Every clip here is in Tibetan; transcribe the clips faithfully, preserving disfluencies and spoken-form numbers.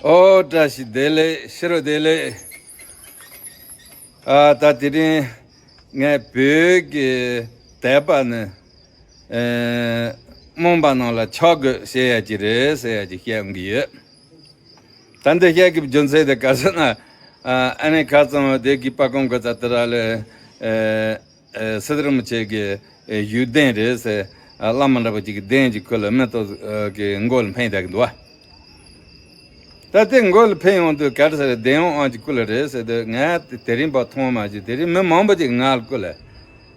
ཨོ་བཀྲ་ཤིས་བདེ་ལེགས། ཕྱི་རུ་བདེ་ལེགས། ཨ་ད་དེ་རིང་ངས་བོད་ཀྱི་དད་པ་ནི་ཨེ་རྨོངས་པ་རྣམས་ལ་ཆོག་གི་ཟེར་ཡ་ཅིག་རེད་ཟེར་ཡ་ཅིག་བཤད་ཡོང་གི་ཡོད། ད་འདི་བཤད་ཀྱི་རྒྱུ་མཚན་དེ་ག་ཟེར་ན། ཨ་ཨ་ནི་ཁ་ཚང་བ་དེ་གི་པ་ཀོང་གི་ཙ་ཏི་ར་ལ་ཨེ་ཨེ་སི་ཏུ་རིན་པོ་ཆེ་གི་ཨེ་བཞུགས་གདན་རེད་ཟེར། ཨ་བླ་མ་འདྲ་པོ་ཅིག་གི་གདན་ཅིག་ཁུར་ལ་མེ་ཏོག་ཨ་གི་མགོ་ལ་འཕེན་བསྡད་ཀྱི་འདུག་བ། ད་དེ་མགོ་ལ་འཕེན་ཡོང་དུས་ག་རེ་ཟེར། བདེན་དབང་ཨང་ཅིག་སྐུ་ལ་རེད་ཟེར་དུས། ང་དེ་རིང་བར་མཐོང་མ་བྱུང་། དེ་རིང་མི་མང་པོ་ཅིག་ང་ལ་སྐུ་ལ།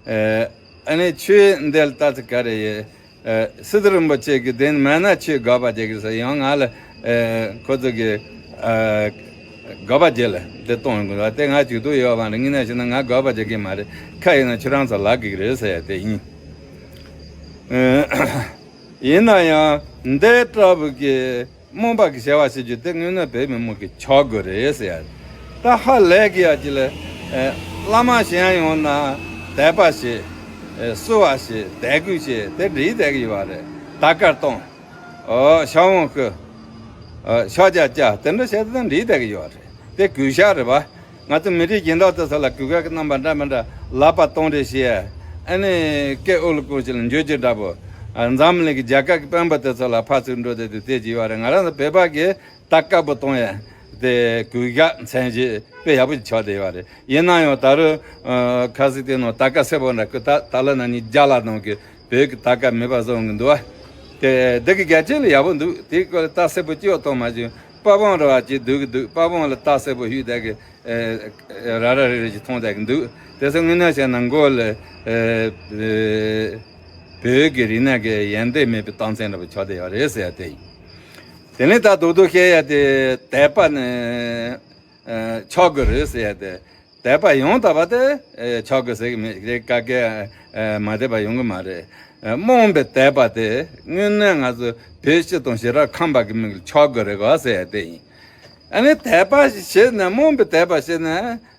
ཨེ་ཨ་ནི་ཆོས་འདི་ལ་ལྟ་ཚུལ་ག་རེ་ཡོད། ཨེ་སི་ཏུ་རིན་པོ་ཆེ་གི་གདན་མེད་ན་ཆོས་དགག་པ་བྱེད་ཀྱི་རེད་ཟེར། ཡང་ང་ལ་ཨེ་ཁོ་ཚོ་གི་ཨེ་དགག་པ་བྱེད་ལ་འདི་གཏོང་ཡོང་གི་འདུག་དེ་ང་བྱེད་འདོད་ཡོད་མ་རེད། དངོས་གནས་བཤད་ན་ང་དགག་པ་བྱེད་ཀྱི་མ་རེད། ཁ་ཡིན་ན་ཁྱོད་རང་ཚོ་ལབ་དགོས་ཀྱི་རེད་ཟེར་ཡ་དེ་ཡིན། ཨེ་ཡིན་ན་ཡང་འདི་ལྟ་བུ་གི་རྨོངས་པ་གི་བྱ་བ་བྱེད་རྒྱུ་དེ་དངོས་གནས་བོད་མི་མང་གི་ཆོག་དགོས་རེད་ཟེར་ཡ། ད་ཧ་ལས་ཀྱི་ཡ་ཅིག་ལ། ཨེ་བླ་མ་གཞན་ཡོང་ན་དད་པ་བྱེད། ཨེ་བསུ་བ་བྱེད། དད་གུས་བྱེད། དེ་འགྲིག་བསྡད་ཀྱི་ཡོད་རེད། དར་དཀར་གཏོང་། ཨོ་ཕྱག་འོང་བསྐུར། ཨོ་ཕྱག་རྒྱ་བཅར། དེ་འདྲ་བྱས་ཏེ་འགྲིག་བསྡད་ཀྱི་ཡོད་རེད། དེ་གུས་ཞབས་རེད་པ། ང་ཚོ་མི་རིགས་གཞན་དག་དེ་ཚོ་ལ་གུས་བཀུར་གྱི་རྣམ་པ་འདྲ་མི་འདྲ། ལག་པ་སྟོང་རེ་བྱས། ཨ་ནི་སྐད་ཨོ་ལོ་ཀོ་ཅིག་ལ་འཇུ་རྒྱུ་འདྲ་པོ། ཨ་འཛམ་གླིང་གི་རྒྱལ་ཁབ་ཀྱི་དཔོན་པོ་དེ་ཚོ་ལ་ཕར་ཚུར་འགྲོ་བསྡད་དུས་དེ་ཅིག་ཡོད་རེད། ང་རང་ཚོ་བོད་པ་གི་ད་དཀར་པོ་གཏོང་ཡ་དེ་གུས་ཞབས་མཚན་བརྗོད་དཔེ་ཡག་པོ་ཅིག་ཆགས་བསྡད་ཡོད་རེད། ཡིན་ན་ཡང་ད་རུང་ཨ་ཁ་སང་དེ་ནང་དར་དཀར་སེར་པོ་འདྲ་བསྐུར། ད་ད་ལོ་ན་ནིང་རྒྱ་ལ་ནང་གི་བོད་ཀྱི་དར་དཀར་མེད་པ་བཟོ་གི་འདུག་བ། དེ་འདི་གི་རྒྱལ་ཆེན་ལ་ཡག་པོ་འདུག་དེའི་སྐོར་ལ་རྟགས་གསལ་པོ་ཅི་ཡང་མཐོང་མ་བྱུང་། པ་བོང་ར་བ་ཅིག་འདུག་གི་འདུག་པ་བོང་ལ་རྟགས་གསལ་པོ་ཞུས་བསྡད་གི། ཨེ་ར་ར་རེ་རེ་ཅིག་མཐོང་བསྡད་གི་འདུག་དེ་ཚོ་དངོས་གནས་བཤད་ན་མགོ་ལ་ཨེ་ཨེ་བོད་ཀྱི་རིག་གནས་ཀྱི་ཡོན་ཏན་མེད་པའི་རྟགས་མཚན་འདྲ་པོ་ཆགས་བསྡད་ཡོད་རེད་ཟེར་ཡ་དེ་ཡིན། དེ་ནས་ད་རྡོག་རྡོག་བཤད་ཡ་དེ་དད་པ་ནི་ཨེ་ཆོག་གི་རེད་ཟེར་ཡ་དེ། དད་པ་ཡང་དག་པ་དེ་ཨེ་ཆོག་གི་ཟེར་གི་མེད་རེད། ག་གེ་ཨེ་མ་དད་པ་ཡོང་གི་མ་རེད། ཨེ་རྨོངས་པའི་དད་པ་དེ་དངོས་གནས་ང་ཚོ་བོད་སྤྱི་དང་ཞི་དུལ་ཁམས་པ་གི་མིང་ལ་ཆོག་གི་རེད་གོ་ཟེར་ཡ་དེ་ཡིན། ཨ་ནི་དད་པ་བྱས་ན། རྨོངས་པའི་དད་པ་བྱས་ན།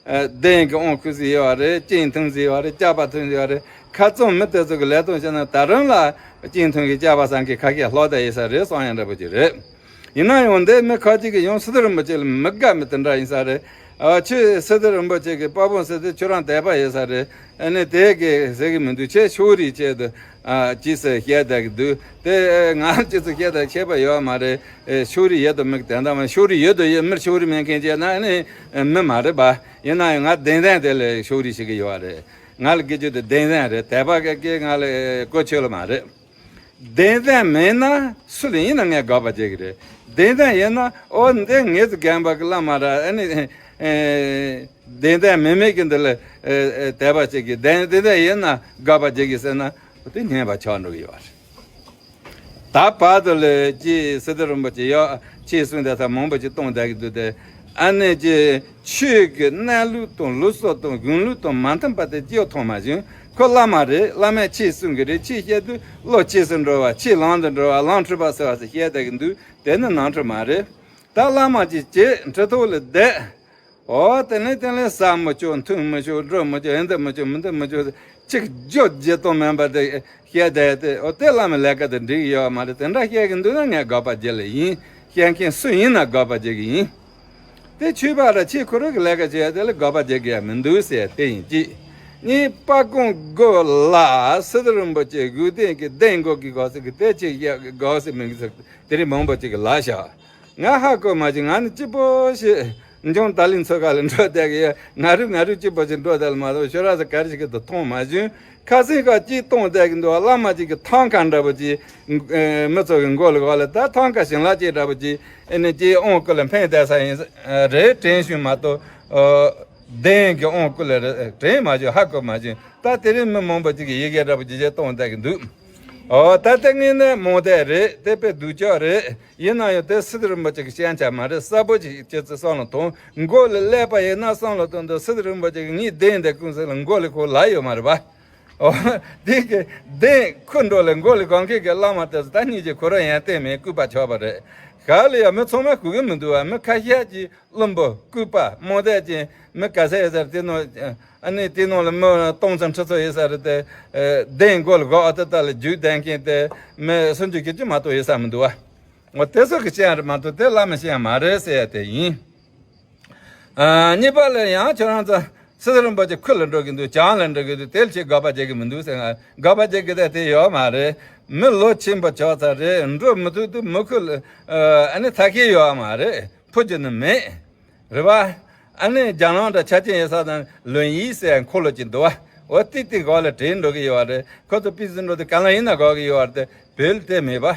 ཨེ་གདན་གྱི་དབང་བསྐུར་ཟེར་ཡོད་རེད། སྤྱན་འཐུང་ཟེར་ཡོད་རེད། སྐྱག་པ་འཐུང་ཟེར་ཡོད་རེད། ཁ་རྩང་མི་དེ་ཚོ་གི་ལས་དོན་བྱས་ན་ད་རུང་ལ་སྤྱན་འཐུང་གི་སྐྱག་པ་བསང་གི་ཁ་ཤས་ལྷག་བསྡད་ཡོད་ས་རེད་བསམ་ཡ་འདྲ་པོ་ཅིག་རེད། ཡིན་ན་ཡང་འདི་མི་ཁ་ཅིག་གིས་ཡང་སི་ཏུ་རིན་པོ་ཆེ་ལ་མི་དགའ་མི་དེ་འདྲ་ཡིན་ས་རེད། ཨ་ཁྱོད་སི་ཏུ་རིན་པོ་ཆེ་གི་པ་བོང་ཟེར་དུས་ཁྱོད་རང་དད་པ་ཡོད་ས་རེད། ཨ་ནི་དེ་གི་ཟེར་གི་མི་འདུག་ཁྱེད་ཕྱོགས་རིས་ཆེད་དུ་ཨ་ཅི་ཟེར་བཤད་བསྡད་གི་འདུག་དེ་ང་ཅི་ཟེར་བཤད་བསྡད་ཁྱད་པར་ཡོད་མ་རེད། ཨེ་ཕྱོགས་རིས་ཡོད་དང་མེད་དེ་འདྲ་མ། ཕྱོགས་རིས་ཡོད་དང་ཡོད། མི་ཕྱོགས་རིས་མེད་མཁན་བྱས་ན་ཨ་ནི་མི་མ་རེད་པ། ཡིན་ན་ཡང་ང་བདེན་བདེན་དེ་ལ་ཕྱོགས་རིས་བྱེད་གི་ཡོད་རེད། ང་ལ་སྐད་ཆ་དེ་བདེན་བདེན་རེད། དད་པ་གི་སྐད་ང་ལ་གོ་ཆོད་ལ་མ་རེད། བདེན་བདེན་མེད་ན་སུ་ལ་ཡིན་ན་ངས་དགག་པ་བྱེད་ཀྱི་རེད། བདེན་བདེན་ཡིན་ན་ཨོ་འདི་ངེད་ཚོ་རྒན་པ་གི་བླ་མ་ར། ཨ་ནི་ཨེ་བདེན་བདེན་མེད་མེད་ཀྱི་འདི་ལ་ཨེ་ཨེ་དད་པ་བྱེད་ཀྱི། བདེན་བདེན་བདེན་ཡིན་ན་དགག་པ་བྱེད་ཀྱི་ཟེར་ན་དེ་ཉན་པ་ཆགས་འགྲོ་གི་ཡོད་རེད། ད་བར་དུ་ལ་ཅི་སི་ཏུ་རིན་པོ་ཆེ་ཡོད། ཅི་གསུངས་བསྡད་ས་མང་པོ་ཅིག་གཏོང་བསྡད་ཀྱི་འདུག་སྟེ། ཨ་ནི་ཅི་ཆོས་ཀྱི་གནས་ལུགས་དང་ལུགས་སྲོལ་དང་གཞུང་ལུགས་དང་མ་མཐུན་པ་དེ་ཅི་ཡང་མཐོང་མ་བྱུང་། ཁོ་བླ་མ་རེད། བླ་མས་ཆོས་གསུང་གི་རེད། ཆོས་བཤད་དུས་བློ་ཆོས་སུ་འགྲོ་བ། ཆོས་ལམ་དུ་འགྲོ་བ། ལམ་འཁྲུལ་པ་སེལ་བ་ཟེར་བཤད་བསྡད་ཀྱི་འདུག་དེ་ནི་ནོར་འཁྲུལ་མ་རེད། ད་བླ་མ་ཅིག་བྱེད། གྲི་ཐོག་ལ་བསྡད། ཨོ་དེ་ལས་དེ་ལས་ཟ་མི་ཆོག་འཐུང་མི་ཆོག་འགྲོ་མི་ཆོག་འདི་མི་ཆོག་མི་འདི་མི་ཆོག་ཅིག་བརྗོད་བྱེད་དོན་མེད་པ་དེ་བཤད་བསྡད་དེ། ཨོ་དེ་བླ་མའི་ལས་ཀ་དེ་འགྲིག་ཡོད་མ་རེད། དེ་འདྲ་བཤད་གི་འདུག་ན་ངས་དགག་པ་བྱེད་ལེ་ཡིན། བཤད་མཁན་སུ་ཡིན་ན་དགག་པ་བྱེད་གི་ཡིན། དེ་ཆོས་པ་ར་ཆོས་ཁོ་རང་གི་ལས་ཀ་བྱེད་ཡ་དེ་ལ་དགག་པ་བྱེད་གི་ཡ་མི་འདུག་ཟེར་དེ་ཡིན་གཅིག་གཉིས། པ་ཀོང་མགོ་ལ་སི་ཏུ་རིན་པོ་ཆེ་བཞུགས་གདན་གྱི་གདན་འགོག་གི་དགག་ཟེར་གི་དེ་ཆོས་བཤད་གི་དགག་ཟེར་མིན་གི་ཟེར་དེ་རིང་མང་པོ་ཅིག་གི་ལ་བཞག་ང་ཧ་གོ་མ་བྱུང་། ང་ནི་སྐྱིད་པོ་ཞིག་འཇང་ཏཱ་ལའི་མཚོ་ཁ་ལ་འགྲོ་བསྡད་གི་ཡོད། ང་རུ་ང་རུ་སྐྱིད་པོ་ཞིག་འགྲོ་བསྡད་ལ་མ་གཏོགས་ཤོ་ར་ཟ་ག་རེ་ཞིག་གི་དུ་མཐོང་མ་བྱུང་། ཁ་སང་ཁ་ཅིག་གཏོང་བསྡད་གི་འདུག་བླ་མ་ཅིག་གི་ཐང་ཀ་འདྲ་པོ་ཅིག་ཨེ་མི་ཚོ་གི་མགོ་ལ་གོ་ལ། ད་ཐང་ཀ་ཞིང་ལ་ཅིག་འདྲ་པོ་ཅིག་ཨེ་ནི་ཅིག་ཨོང་ཀི་ལ་འཕེན་བསྡད་ས་ཡིན་རེད་དྲན་བྱུང་མ་གཏོགས། ཨོ་གདན་གྱི་ཨོང་ཀི་ལ་རེད་དྲན་མ་བྱུང་། ཧ་གོ་མ་བྱུང་། ད་དེ་རིང་མི་མང་པོ་ཅིག་གི་ཡི་གེ་འདྲ་པོ་ཅིག་ཅིག་གཏོང་བསྡད་གི་འདུག་ཨོ་ད་ལྟ་ངས་ནི་རྨོངས་དད་རེད། དེ་དཔེ་སྡུག་ཅག་རེད། ཡིན་ན་ཡང་དེ་སི་ཏུ་རིན་པོ་ཆེ་གི་ཞན་ཆ་མ་རེད། གསལ་པོ་ཅིག་ཅི་ཙི་བསམ་བློ་ཐོངས། མགོ་ལ་ཀླད་པ་ཡོད་ན་བསམ་བློ་ཐོངས་དུས་སི་ཏུ་རིན་པོ་ཆེ་གི་ངའི་གདན་དེ་ཀུན་གསལ་ལ་མགོ་ལ་ཁོ་ལ་ཡོད་མ་རེད་པ། ཨོ་དེ་གི་གདན་ཁུ་འགྲོ་ལ་མགོ་ལ་གང་གི་གི་བླ་མ་དེ་ཚོ་ད་སྙིང་རྗེ་ཁོ་རང་ཡང་བསྟན་མེད་སྐུར་པ་ཆགས་པ་རེད། ག་ལ་ཡང་མི་ཚང་མ་སྐུ་གི་མི་འདུག་བ། མི་ཁ་ཤས་ཀྱིས་བླུན་པོ་ལྐུགས་པ་རྨོངས་དད་ཅན་མི་ག་ཚད་ཡོད་ས་རེད། དེ་ནང་ཨ་ནི་དེ་ནང་ལ་མི་སྟོང་ཚོ་ཁྲི་ཚོ་ཡོད་ས་རེད་དེ། ཨེ་གདན་མགོ་ལ་གོ་ཨ་ཏི་ཏ་ལ་རྒྱུག་བསྡད་མཁན་དེ་མི་སུམ་ཅུ་བརྒྱད་ཅུ་མ་གཏོགས་ཡོད་ས་མི་འདུག་བ། འོ་དེ་ཚོ་གི་བཤད་ཡ་རེད་མ་གཏོགས་དེ་བླ་མ་བཤད་ཡ་མ་རེད་ཟེར་ཡ་དེ་ཡིན། ཨ་གཉིས་པ་ལ་ཡང་ཁྱོད་རང་ཚོ་སི་ཏུ་རིན་པོ་ཆེ་ཁུ་ལ་འགྲོ་གི་འདུག་བྱང་ལ་འགྲོ་གི་འདུག་དེ་ལ་ཁྱེད་དགག་པ་བྱེད་གི་མི་འདུག་ཟེར། ང་དགག་པ་བྱེད་གི་དེ་དེ་ཡོད་མ་རེད། མི་ལོ་ཆེན་པོ་ཆགས་ཚར་རེད། འགྲོ་མི་ཐུབ་དུས་མི་ཁུ་ལ་ཨ་ནི་ཐ་ཁེ་ཡོད་མ་རེད། ཕུ་རྒྱུ་ནི་མེད། རེད་བ། ཨ་ནི་རྒྱ་ནག་འདྲ་ཆ་རྐྱེན་ཡོད་ས་དང་ལོན་ཡིན་ཟེར་འཁོར་ལོ་ཅིག་འདུག་བ། འོ་ཏི་ཏི་གོ་ལ་བྲིས་འགྲོ་གི་ཡོད་བ་རེད། ཁོ་ཚོ་པི་ཙི་འགྲོ་དུས་ག་ལ་ཡིན་ན་གོ་གི་ཡོད་བ་རེད། དེ་བོད་ལ་དེ་མེད་པ།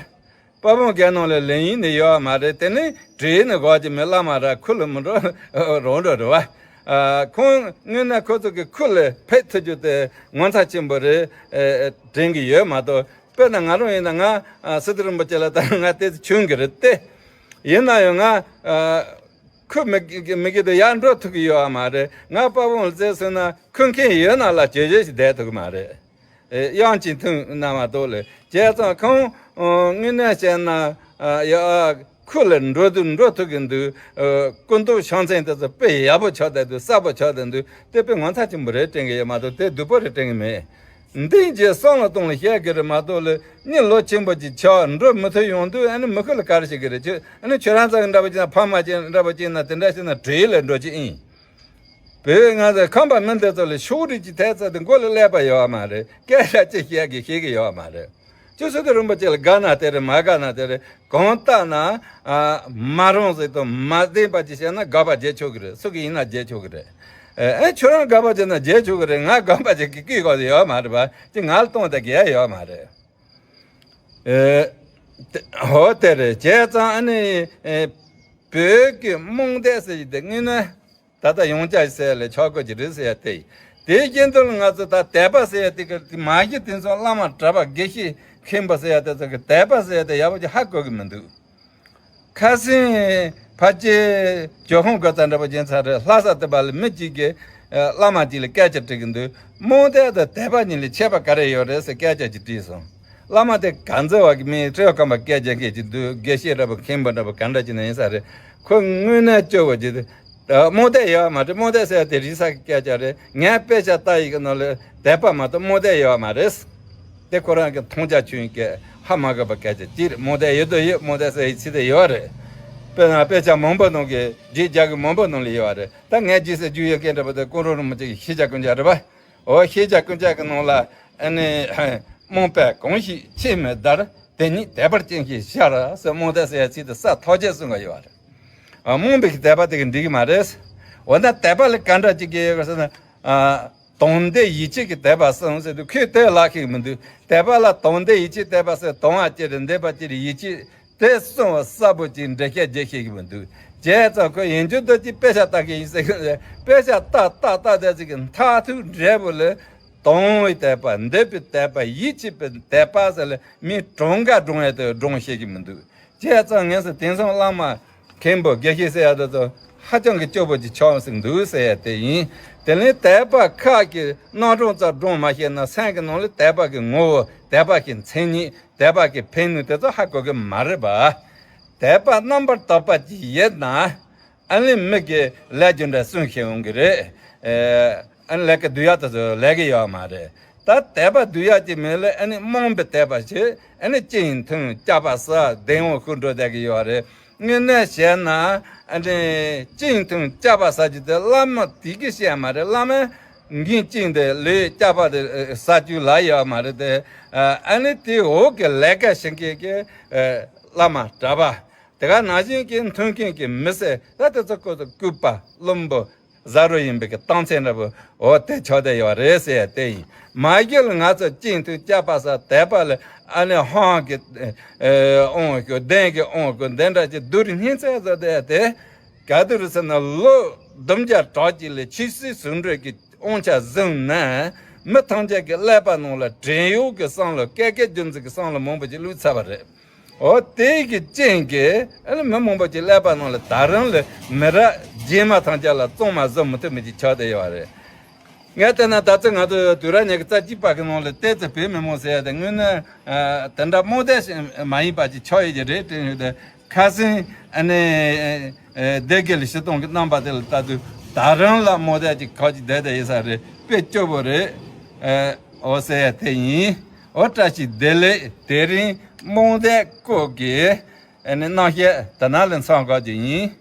དཔའ་བོ་རྒྱལ་ནང་ལ་ལོན་ཡིན་ནི་ཡོད་བ་མ་རེད། དེ་ནི་བྲིས་ནི་གོ་གི་མེད། བླ་མ་ར་ཁུ་ལ་མི་འགྲོ་རང་འགྲོ་རེད་བ། ཨ་ཁོང་དངོས་གནས་ཁོ་ཚོ་གི་ཁུ་ལ་ཕེབས་ཐུབ་རྒྱུ་དེ་ངོ་མཚར་ཆེན་པོ་རེད། ཨ་དྲན་གི་ཡོད་མ་གཏོགས། དཔེར་ན་ང་རང་ཡིན་ན་ང་ཨ་སི་ཏུ་རིན་པོ་ཆེ་ལ་ད་ང་དེ་ཚོ་མཆོད་གི་རེད་དེ། ཡིན་ན་ཡང་ང་ཨ་ཁུ་མི་མི་དགོས་དུ་ཡར་འགྲོ་ཐུབ་ཀྱི་ཡོད་མ་རེད། ང་དཔའ་བོ་ལ་བཙལ་སོང་ན་ཁུ་མཁན་ཡོད་ན་ལ་བྱོས་བྱོས་ཤིག་བསྡད་ཐུབ་ཀྱི་མ་རེད། ཨེ་དབྱངས་ཅན་ཐུང་རྣམ་པ་དོ་ལེ་བྱས་ཙང་ཁོང་ཨ་དངོས་གནས་བཤད་ན་ཨ་ཡ་ཁུ་ལ་འགྲོ་དུས་འགྲོ་ཐུབ་ཀྱི་འདུག་ཨ་སྐུ་མདོག་ཕྱག་མཚན་དེ་ཚོ་དཔེ་ཡག་པོ་ཆགས་བསྡད་འདུག་གསལ་པོ་ཆགས་བསྡད་འདུག་དེ་དཔེ་ངོ་མཚར་ཆེན་པོ་རེད་དྲན་གི་ཡོད་མ་གཏོགས་དེ་སྡུག་པོ་རེད་དྲན་གི་མེད། འདི་རྗེས་སང་ལ་གཏོང་ལ་བཤད་གི་རེད་མ་གཏོགས་ལ་མི་ལོ་ཆེན་པོ་ཅིག་ཆགས་འགྲོ་མི་ཐུབ་ཡོང་དུས་ཨ་ནི་མི་ཁུ་ལ་ག་རེ་བྱེད་གི་རེད། ཁྱོད་ཨ་ནི་ཁྱོད་རང་ཚོ་འདྲ་པོ་ཅིག་ན་ཕ་མ་ཅིག་འདྲ་པོ་ཅིག་ན་དེ་འདྲ་ཞིག་ན་བྲེལ་ལ་འགྲོ་ཅིག་ཨིན། བོད་ང་ཚོ་ཁམས་པ་མི་འདི་ཚོ་ལ་ཕྱོགས་རིས་ཀྱི་ཐད་ཚོ་དེ་མགོ་ལ་ཀླད་པ་ཡོད་མ་རེད། སྐད་ཆ་ཅིག་བཤད་གི་ཤེས་གི་ཡོད་མ་རེད། ཅི་སུ་དེ་རིན་པོ་ཆེ་ལ་དགའ་ན་དེ་རེད། མ་དགའ་ན་དེ་རེད། གང་ལྟར་ན་ཨ་མ་རུང་ཟེར་དང་མ་བདེན་པ་ཅིག་བཤད་ན་དགག་པ་བྱེད་ཆོག་གི་རེད། སུ་གི་ཡིན་ན་བྱེད་ཆོག་གི་རེད། ཨེ་ཁྱོད་རང་དགག་པ་བྱེད་ན་བྱེད་ཆོག་གི་རེད། ང་དགག་པ་བྱེད་གི་སྐད་གོ་ཡོད་མ་རེད་པ། ཅི་ང་ལ་གཏོང་དེ་གལ་ཡོད་མ་རེད། ཨེ་དེ་ཧོ་དེ་རེད། བྱས་ཙང་ཨ་ནི་ཨེ་བོད་ཀྱི་རྨོངས་དད་ཟེར་གྱི་དེ་དངོས་གནས་ད་ལྟ་ཡོངས་ཁྱབ་ཟེར་ལས་ཆོག་གོ་གི་རེད་ཟེར་ཡ་དེ། དེའི་རྐྱེན་དུ་ལ་ང་ཚོ་ད་དད་པ་ཟེར་ཡ་དེ་གི་མ་གཞི་དེ་ཚོ་བླ་མ་གྲྭ་པ་དགེ་བཤེས་མཁན་པོ་ཟེར་ཡ་དེ་ཚོ་གི་དད་པ་ཟེར་ཡ་དེ་ཡག་པོ་ཅིག་ཧ་གོ་གི་མི་འདུག་ཁ་སང་ཕལ་ཆེར་ཇོ་ཁང་གོ་ཚ་འདྲ་པོ་ཅན་ཚ་རེད། ལྷ་ས་དེ་པ་ལ་མི་གཅིག་གིས་ཨ་བླ་མ་གཅིག་ལ་སྐད་ཆ་དྲིས་གི་འདུག་རྨོངས་དད་དང་དད་པ་གཉིས་ལ་ཁྱད་པར་ག་རེ་ཡོད་རེད་ཟེར་སྐད་ཆ་ཅིག་དྲིས་སོང་། བླ་མ་དེ་ག་ཚོད་བ་གི་མིན་སྤྲེའུ་རྐང་པ་སྐད་ཆ་སྐད་ཅིག་འདུག་དགེ་བཤེས་འདྲ་པོ་མཁན་པོ་འདྲ་པོ་ག་འདྲ་ཅིག་ན་ཡིན་ས་རེད། ཁོ་དངོས་གནས་སྐྱོ་བོ་ཅིག་རྨོངས་དད་ཡོད་མ་རེད། རྨོངས་དད་ཟེར་ཡ་དེ་རིག་གསར་གྱི་སྐད་ཆ་རེད། ངས་དཔེ་ཆ་ལྟ་ཡི་གི་ནང་ལ་དད་པ་མ་གཏོགས་རྨོངས་དད་ཡོད་མ་རེད། དེ་ཁོ་རང་གི་མཐོང་རྒྱ་ཆུང་གི་ཧ་མ་གོ་བ་སྐད་ཆ་ཅིག་རེད། རྨོངས་དད་ཡོད་དོ་ཡོད། རྨོངས་དད་ཟེར་ཡི་ཚིག་དེ་ཡོད་རེད། དཔེར་ན་དཔེ་ཆ་མང་པོ་ནང་གི་རྗེས་རྒྱ་གི་མང་པོ་ནང་ལ་ཡོད་རེད། ད་ངས་རྗེས་ཟེར་རྒྱུ་ཡོད་མཁན་འདྲ་པོ་དེ་ཀུན་རོ་རིན་པོ་ཆེ་གི་ཤེས་བྱ་ཀུན་ཁྱབ་རེད་པ། འོ་ཤེས་བྱ་ཀུན་ཁྱབ་ཀྱི་ནང་ལ་ཨ་ནི་རྨོངས་པས་གང་ཞིག་ཆོས་མི་དར། དེ་ཉིད་དད་པར་སྐྱེ་མཁན་ཤར་ཟེར། རྨོངས་དད་ཟེར་ཡ་ཚིག་དེ་ས་ཐོག་ཆེ་གསུང་གི་ཡོད་རེད། ཨ་རྨོངས་པའི་གི་དད་པ་དེ་གི་འགྲིག་གི་མ་རེད། འོ་ན་དད་པ་ལ་ག་འདྲ་ཅིག་གི་ཡོད་གི་ཟེར་ན། ཨ་དང་འདོད་ཡིད་ཆེས་ཀྱི་དད་པ་གསུངས་ཟེར་དུས་ཁོས་དེ་ལ་ཤེས་མི་འདུག་དད་པ་ལ་དང་འདོད་ཡིད་ཆེས་དད་པ་ཟེར། དང་བ་ཅི་རེད། འདོད་པ་ཅི་རེད། ཡིད་ཆེས། དེ་གསུང་བ་གསལ་པོ་ཅིག་འགྲེལ་བཤད་རྒྱག་ཤེས་ཀྱི་མི་འདུག་བྱས་ཙང་ཁོ་ཡིན་རྒྱུ་འདོད་ཀྱི་དཔེ་ཆ་ལྟ་གི་ཡིན་ཟེར་གི་རེད། དཔེ་ཆ་ལྟ་ལྟ་ལྟ་དེ་ཚོ་གི་མཐར་ཐུག་འབྲས་བུ་ལ་དང་བའི་དད་པ། འདོད་པའི་དད་པ། ཡིད་ཆེས་པའི་དད་པ་ཟེར་ལ་མི་གྲངས་ཀ་སྒྲོངས་ཡ་དེ་སྒྲོངས་ཤེས་ཀྱི་མི་འདུག་བྱས་ཙང་ངས་སུ་དེང་སང་བླ་མ་མཁན་པོ་དགེ་བཤེས་ཟེར་ཡ་དེ་ཚོ་ཧ་ཅང་གི་སྐྱོ་པོ་ཅིག་ཆགས་སྲིད་འདུག་ཟེར་ཡ་དེ་ཡིན། དེ་ལས་དད་པ་ཁག་གི་རྣམ་གྲངས་ཙམ་སྒྲོངས་མ་ཤེས་ན་སེམས་ཀྱི་ནང་ལ་དད་པ་གི་ངོ་བོ། དད་པ་གི་མཚན་ཉིད། དད་པ་གི་ཕན་ནུས་དེ་ཚོ་ཧ་གོ་གི་མ་རེད་པ། དད་པ་རྣམ་པར་དག་པ་ཅིག་ཡོད་ན་ཨ་ནི་མི་གི་ལས་རྒྱུ་འབྲས་སྲུང་ཤེས་འོང་གི་རེད། ཨ་ནི་ལས་ཀ་སྡུག་ཡག་དེ་ཚོ་ལས་གི་ཡོད་མ་རེད། ད་དད་པ་སྡུག་ཡག་ཅིག་མེད་ལ་ཨ་ནི་རྨོངས་པའི་དད་པ་བྱེད། ཨ་ནི་ཅི་ཡིན་ཐུང་སྐྱག་པ་ཟ་བདེན་དབང་ཤུགས་འགྲོ་བསྡད་གི་ཡོད་རེད། དངོས་གནས་བཤད་ན་ཨ་ནི་ཅི་ཡིན་ཐུང་སྐྱག་པ་ཟ་རྒྱུ་དེ་བླ་མ་དེ་གི་བཤད་མ་རེད། བླ་མ་འགན་ཅིང་དེ་ལས་སྐྱག་པ་དེ་ཟ་རྒྱུ་ལ་ཡོད་མ་རེད་དེ། ཨ་ནི་དེ་འོག་གི་ལས་ཀ་བྱེད་མཁན་གྱི་བླ་མ་གྲྭ་པ་དེ་ག་ནང་བཞིན་གྱི་མཐུན་རྐྱེན་གྱི་མི་སེར་ད་དེ་ཚོ་ཀོ་ཚོ་སྐུད་པ་བླུན་པོ་ཟ་རོ་ཡིན་པའི་གི་རྟགས་མཚན་འདྲ་པོ་འོ་དེ་ཆགས་བསྡད་ཡོད་རེད་ཟེར་ཡ་དེ་ཡིན། མ་གཞི་ལ་ང་ཚོ་ཅིང་ཐུང་སྐྱག་པ་ཟ་དད་པ་ལ་ཨ་ནི་ཧང་གི་ཨོང་གི་བདེན་གི་ཨོང་གི་འདི་འདྲ་ཅིག་བསྡུར་སྙིང་བརྩེ་བཟོ་བསྡད་ཡ་དེ། ག་དུ་རུ་ཟེར་ན་ལོ་བདུན་བརྒྱ་གྲངས་ཅིག་ལ་ཆོས་སྲིད་ཟུང་འབྲེལ་གྱི་དབང་ཆ་བཟུང་ནས་མི་ཐམས་ཅད་ཀྱི་ཀླད་པ་ནང་ལ་བྲན་གཡོག་གི་བསམ་བློ། བཀས་བཀོད་རྒྱུད་འཛིན་གྱི་བསམ་བློ་མང་པོ་ཅིག་བླུགས་ཚར་བ་རེད། འོ་དེ་གི་རྐྱེན་གྱིས་ཨ་ནི་མི་མང་པོ་ཅིག་ཀླད་པ་ནང་ལ་ད་རུང་ལ་མི་རབས་རྗེས་མ་ཐམས་ཅད་ལ་གཙང་མ་བཟོ་མི་ཐུབ་མི་ཅིག་ཆགས་བསྡད་ཡོད་རེད། ངས་བལྟས་ན་ད་ཚོད་ང་ཚོ་དུས་རབས་ཉི་ཤུ་རྩ་གཅིག་པ་གི་ནང་ལ་བལྟས་ཚེ་བོད་མི་མང་ཟེར་ཡ་དེ་དངོས་གནས་ཨ་དེ་འདྲ་རྨོངས་དད་མ་ཡིན་པ་ཅིག་ཆགས་ཡོད་ཀྱི་རེད་དྲན་ཡོད་དེ། ཁ་སང་ཨ་ནི་ཨ་སྡེ་དགེ་ལ་སྤྱིར་བཏང་གི་རྣམ་པ་དེ་ལ་ལྟ་དུས་ད་རུང་ལ་རྨོངས་དད་ཅིག་ཁ་ཅིག་བསྡད་བསྡད་ཡོད་ས་རེད། དཔེ་སྐྱོ་པོ་རེད། ཨ་འོ་ཟེར་ཡ་དེ་ཡིན། འོ་བཀྲ་ཤིས་བདེ་ལེགས། དེ་རིང་རྨོངས་དད་སྐོར་གྱི་ ཨ་ནི་གནང་བཤད་དེ་ན་ལས་མཚམས་བཀག་རྒྱུ་ཡིན།